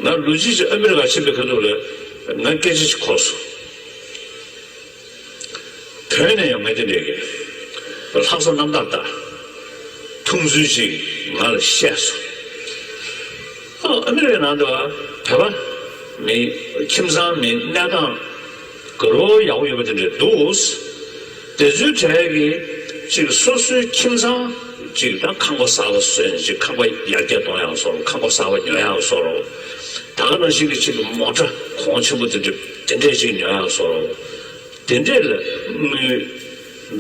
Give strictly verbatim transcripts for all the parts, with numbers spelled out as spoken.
ང་ལོ་གཅིག་ཅིག་ཨ་མི་རི་ཀ་ཕྱིན་པའི་ཁ་ཐུག་ལ་ང་སྐད་ཆ་ཞིག་གོ་སོང་། བོད་ནས་ཡང་ང་དེ་འདྲས་ཀྱི་ལྷག་བསམ་རྣམ་དག་དང་ཐུགས་བརྩོན་ཅིག་ང་ལ་བཤད་སོང་། ཨ་ཨ་མི་རི་ཀའི་ནང་དུ་བོད་པ་མི་ཁྱིམ་ཚང་མི་གནས་སྟངས་དགའ་རབ་ཡག་པོ་ཡོད་པ་དེ་འདྲས་འདུག། དེ་ཚོའི་གྲས་ཀྱི་ཅིག་སོ་སོའི་ཁྱིམ་ཚང་ཅིག་དང་ཁང་པ་གསར་པ་བཟོས་ནས་ཅིག་ཁང་པ་ཡར་རྒྱས་གཏོང་ཡག་བཟོ་རོགས། ཁང་པ་གསར་པ་ཉོ་ཡག་བཟོ་རོགས། ད་ག་ནང་བཞིན་གྱི་ཅིག་མོ་ཊ་གོང་ཆེན་པོ་དེ་འདྲ་དེ་འདྲས་ཅིག་ཉོ་ཡག་བཟོ་རོགས། དེ་འདྲས་ལ་དངུལ་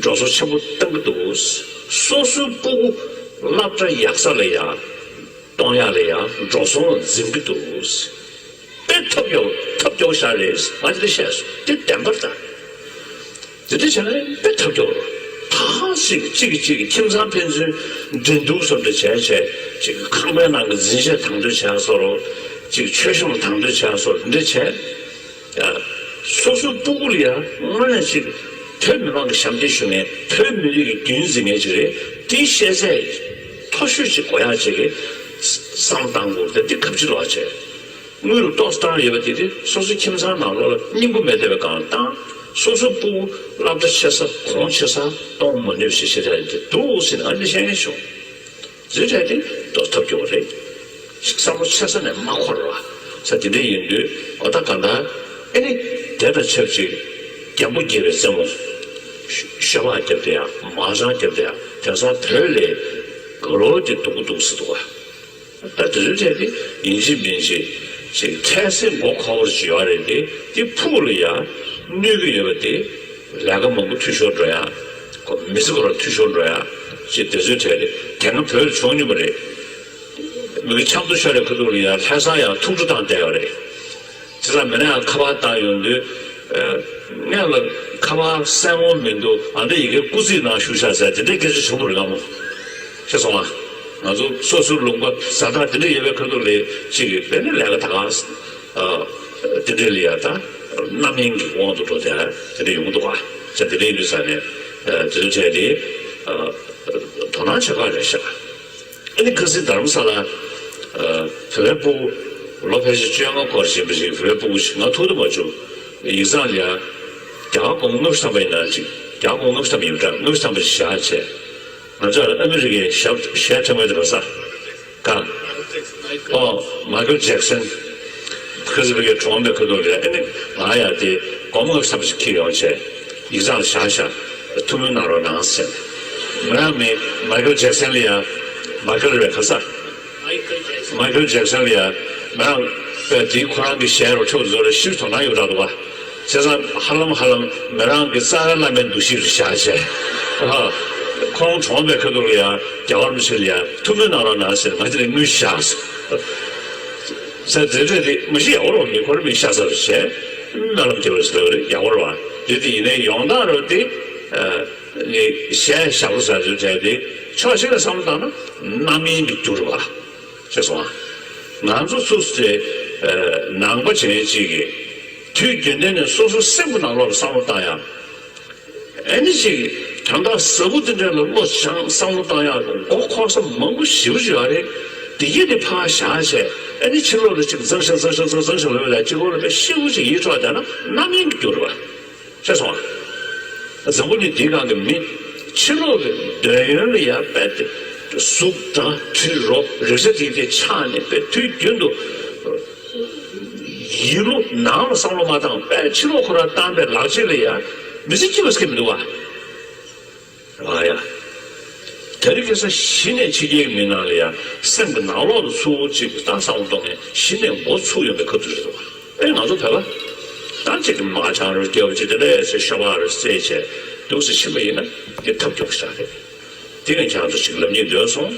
འགྲོ་སོང་ཆེན་པོ་གཏང་གི་འདུག། སོ་སོའི་སྤུ་གུ་སློབ་གྲྭ་ཡག་ས་ལ་ཡ་གཏོང་ཡག་ལ་ཡ་འགྲོ་སོང་འཛིན་གྱི་འདུག། དཔེ་ཐབས་སྐྱོ་ཐབས་སྐྱོ་ཤ་རེད། ང་དེ་འདྲ་བཤད་སོང་། དེ་བདེན་པར་ད། དེ་འདྲ་བྱས་ན་དཔེ་ཐབས་སྐྱོ་རེད། ད་གཅིག་གཅིག་གིས་གཅིག་གི་ཁྱིམ་ཚང་ཕན་ཚུན་འགྲན་བསྡུར་བཟོ་འདྲ་བྱས་བྱས་གཅིག་གི་ཁང་པའི་ནང་གི་འཛིན་ཆས་དང་དོད་བྱས་བཟོ་རོགས། གཅིག་ཆོས་གཞུང་ལ་དང་དོད་བྱས་བཟོ་འདྲ་བྱས། ཡ། སོ་སོའི་སྤུ་གུ་ལ་ཡ་སྔོན་ནས་ཅིག་བོད་མི་མང་གི་ཞབས་འདེགས་ཞུ་མཁན། བོད་མི་རིགས་ཀྱི་མདུན་འཛིན་མཁན་ཅིག་རེད། དེའི་ཤེས་ཚད་མཐོ་ཤོས་ཅིག་དགོས་ཡག་ཅིག་གི་བསམ་བློ་བཏང་དགོས། དེ་ག་བྱེད་ལོག་བྱས། དངུལ་རུ་ཏོག་ཙམ་བཏང་ཡོད་པ་དེ་དེ་སོ་སོའི་ཁྱིམ་ཚང་ནང་ལོགས་ལ་སྙིང་པོ་མེད་བསྡད་པའི་སྒང་བཏང་། སོ་སོའི་སྤུ་གུ་སློབ་གྲྭ་ཆེ་ས་གོང་ཆེ་ས་གཏོང་མ་ནུས་ཞེས་བཤད་ཡག་དེ་འདུག་ཟེར་ནས་ཨ་ནི་བཤད་མཁན་བྱུང་། ཟེར་བྱས་ཏེ་ཏོག་ཐབས་སྐྱོ་བ་རེད། བསམ་བློ་ཆེ་ས་ནས་མ་འཁོར་བ་ས་དེ་འདྲ་ཡིན་དུས། འོ་ད་གང་ལྟར་ཨེ་ནི་དེ་དང་ཆབས་ཅིག་རྒན་པོ་དགྱེས་པའི་རྩེད་མོ། ཤོ་སྦག་རྒྱབ་བསྡད་ཡག། མར་ཅང་རྒྱབ་བསྡད་ཡག། དེང་སང་བོད་ལ་དགའ་རབ་དེ་སྡུག་པོ་འདུག་ཟེར་འདུག་ག། ད་དེ་ཚོའི་གྲས་དེ་ཡིན་གཅིག་མིན་གཅིག་ཅིག་འཕྲལ་སེལ་མགོ་འཁོར་བ་ཅིག་ཡོད་རེད་དེ། དེ་ཕུགས་ལ་ཡ་གནོད་ཀྱི་ཡོད་པ་དེ། ལས་ཀ་མང་པོ་འཐུས་ཤོར་འགྲོ་ཡ། ཁོ་མི་ཚེ་ཁོ་རང་འཐུས་ཤོར་འགྲོ་ཡ། ཅེས་དེ་ཚོའི་གྲས་དེ་དེ་སྔ་བོད་ལ་བྱུང་མྱོང་བ་རེད། མི་གི་ཆབ་མདོ་ཤོར་བའི་ཁ་ཐུག་ལ་ཡ་ལྷ་སར་ཡང་ཐུགས་སྤྲོ་བཏང་བསྡད་ཡོད་རེད། དེ་ལ་མི་ནག་ཁ་པར་བཏང་ཡོང་དུས། ཨ། ངས་ལ་ཁ་པར་གསན་དགོས་མི་འདུག། ཨ་འདྲ་ཡི་གེ་སྐུ་རྩིས་ནང་བཞུགས་ཤག་ཟེར་དེ་འདྲའི་སྐད་ཆ་བྱུང་བ་རེད་ལགས་མོ། ཤེས་སོང་ང་། ང་ཚོ་སོ་སོའི་ལུང་པ་བཟའ་ཟླ་དེ་འདྲ་ཡོད་པའི་ཁ་ཐུག་ལ་ཅིག་གིས་དཔེར་ན་ལས་ཀ་ད་ག་ཨ། དེ་འདྲ་ལ་ཡ་ད་རྣམ་གཡེང་གི་དབང་དུ་འགྲོ་དེ་དེ་འདྲ་ཡོང་གི་འདུག་ག། ཟེར་དེ་འདྲ་ཡིན་དུས་ས་ནས། ཨ། དེ་ཚོའི་གྲས་དེ། ཨ། དོ་སྣང་བྱེད་ཁག་རེད་ཤག། ཨ་ནི་ཁ་སང་རྡ་རམ་ས་ལ། ཨ། བོད་པའི་སྤུ་གུ་ལོ་ཕལ་ཆེར་བཅོ་ལྔ་འཁོར་བཞིན་པ་ཞིག། བོད་པའི་སྤུ་གུ་ཞིག་ང་ཐུག་དུ་མ་བཅུག། ཡིག་ཚང་ལ་ཡ། རྒྱ་གར་སྒོར་མོ་ལྔ་བཅུ་ཐམ་པ་ཡིན་ན་ཅིག། རྒྱ་གར་སྒོར་མོ་ལྔ་བཅུ་ཐམ་པ་ཡིན་པ་འདྲ། ལྔ་བཅུ་ཐམ་པ་ཞིག་བཞག་བྱས། ང་ཚོ་ལ་ཨ་མི་རི་ཀའི་ཞབས་ཞལ་ཕྲེང་བ་དེ་ག་ས། ག། ཨོ། མའི་ཀལ་ཇེག་སན། ཁ་སང་ཕ་གིར་གྲོངས་པའི་ཁ་ཐུག་ལ་ཨ་ནི་ང་ཡ་དེ་སྒོར་མོ་ལྔ་བཅུ་ཐམ་པ་ཞིག་འཁྱེར་ཡོང་བྱས། ཡིག་ཚང་ལ་བཞག་བཞག། ཐུགས་སྨོན་གནང་རོགས་གནང་ཟེར། ང་རང་མི་མའི་ཀལ་ཇེག་སན་ལ་ཡ། མའི་ཀལ་རེད་ག་ས། མའི་ཀལ་ཇེག་སན་ལ་ཡ། ང་རང་པས་དེའི་ཁོ་རང་གི་ཞལ་རོ་ཁྲོད་བཟོ་རེ་ཤིབ་དོ་སྣང་ཡོད་དྲགས་འདུག་བ། བྱས་ཙང་ཧ་ལམ་ཧ་ལམ་མི་རང་གི་རྩ་བའི་བླ་མའི་འདུ་ཤེས་རུ་བཞག་བྱས། ཨ། ཁོང་གྲོངས་པའི་ཁ་ཐུག་ལ་ཡ་རྒྱལ་བ་རིན་པོ་ཆེ་ལ་ཡ་ཐུགས་སྨོན་གནང་རོགས་གནང་ཟེར་ང་དེ་ནས་དངུལ་བཞག་སོང་། ས་དེ་འདྲ་དེ་མ་གཞི་ཡག་པོ་རེད་པ། མི་ཁོ་རང་མི་ཤ་ཚ་རུ་བྱས། སྨོན་ལམ་རྒྱབ་རེ་ཟེར་བ་རེད། ཡག་པོ་རེད་པ། དེ་དེ་ཡིན་ནའི་ཡོང་སྟངས་རེད་པ། དེ་ནི་གཞས་ཞབས་བྲོ་ཟ་རྒྱུ་བྱས་ཏེ་ཕྱོགས་གཅིག་ལ་བསམ་བློ་བཏང་ན་རྣམ་གཡེང་གི་རྒྱུ་རེད་པ། ཤེས་སོང་ཨ། ང་ཚོ་ཚོ་དེ་ནང་པ་བྱས་ཅིག་གིས་དུས་རྒྱུན་ལྡན་ནས་སོ་སོ་སེམས་ཀྱི་ནང་ལོགས་ལ་བསམ་བློ་བཏང་ཡག། ཨ་ནི་ཅིག་དོན་དག་ཟབ་པོ་འདི་འདྲ་ལ་བློ་སྦྱང་བསམ་བློ་བཏང་ཡག་མགོ་འཁོར་ས་མང་པོ་ཞེ་པོ་ཅིག་ཡོད་རེད། དེ་གས་དེ་ཕར་བཞག་བྱས། ཨ་ནི་ཕྱི་ལོགས་ལ་ཅིག་བཟང་ཤ་བཟང་ཤ་བཟང་ཤ་ལབ་ཡ་ལ་གཅིག་པོ་ལ་དཔེ་ཤི་བོ་ཅིག་ཡིད་འཕྲོག་བསྡད་ན་རྣམ་གཡེང་གི་རྒྱུ་རེད་པ། ཤེས་སོང་ཨ། བཟང་པོ་ནི་འདིའི་སྒང་གི་མི་ཕྱི་ལོགས་ཀྱི་འདོད་ཡོན་ལ་ཡ་དཔེ་དེ་གཟུགས་དང་དྲི་རོ་རེག་བྱ་དེ་དེ་ཆགས་ནས་དཔེ་དུས་རྒྱུན་དུ། ཡིད་བློ་ནང་ལ་བསམ་བློ་མ་བཏང་བས་ཕྱི་ལོགས་ཁོ་རང་བཏང་པའི་ལག་རྗེས་ལ་ཡ་མི་ཚེ་སྐྱིད་པ་ཟེར་གྱི་མི་འདུག་བ། རེད་ཡ། དེ་རིང་ཁ་སང་གཞི་ནས་ཕྱི་རྒྱལ་མི་ནང་ལ་ཡ་སེམས་ཀྱི་ནང་ལོགས་ལ་ཚུར་ཅིག་ད་བསམ་བློ་གཏོང་ནས་གཞི་ནས་མགོ་ཚུགས་ཡོང་པའི་ཁ་ཐུག་རེད་འདུག་བ། ཨེ་ང་ཚོ་བོད་པ་ད་ཅིག་གི་མ་ཆང་རུ་སྐྱེ་བ་ཅིག་དེ་འདྲས་ཟེར་ཤོ་བ་རུ་རྩེད་བྱས་འདུག་ཟེར་ཕྱིན་པ་ཡིན་ན་དེ་ཐབས་སྐྱོ་ཤ་རེད། དེ་ངས་ཁྱེད་རང་ཚོ་ཅིག་ལབ་སྙིང་འདོད་སོང་།